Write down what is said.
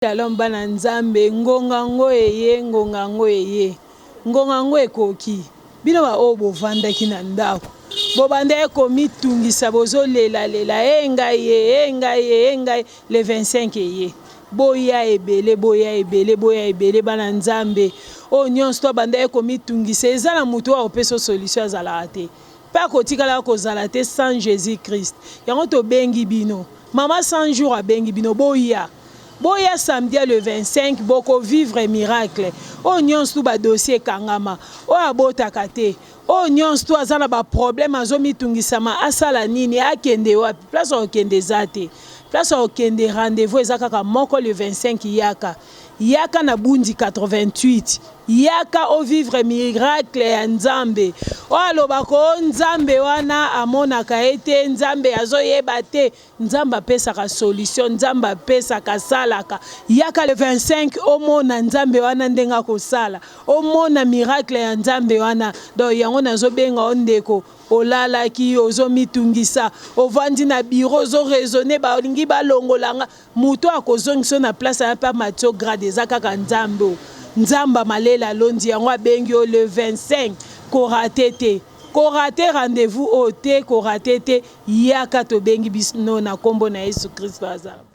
Shalom bana Nzambe, ngonga ngo eye, ngonga ngo eye, ngonga ngo ekoki. Bino ba oyo bovandaki na ndako, bobandaki komitungisa, bozolelalela, e ngai ye, e ngai ye, e ngai, le 25 eye. Boya ebele, boya ebele, boya ebele bana Nzambe. Oyo nyonso to abandaki komitungisa, eza na moto oyo akopesa solution azalaka te. Pe akotikala kozala te sans Jesus Christ. Yango tobengi bino. Mama 100 jours abengi bino boya. Boya samedi ya le 25 boko vivre miracle. Oyo nyonso tu ba dossier ekangama. Oyo abotaka te. Oyo nyonso tu aza na ba problème azomitungisama asala nini akende wapi? Place akokende eza te. Place akokende rendez-vous eza kaka moko le 25 yaka. Yaka na Bundi 88. Yaka o vivre miracle ya Nzambe. Oyo alobaka o Nzambe wana amonaka ye te, Nzambe azoyeba te. Nzambe apesaka solution, Nzambe apesaka, asalaka. Yaka le 25 omona Nzambe wana ndenge akosala. Omona miracle ya Nzambe wana. Donc yango nazobenga yo ndeko, olalaki, ozomitungisa, ovandi na bureau, ozo raisonner, balingi balongola nga. Moto oyo akozongisa yo na place aya mpe amatisa yo grade eza kaka Nzambe oyo. Nzambe ya malele alondi yango abengi yo le 25 ko rater te. Ko rater rendez-vous oyo te, ko rater te, yaka tobengi bino na kombo na Yesu Christo azala.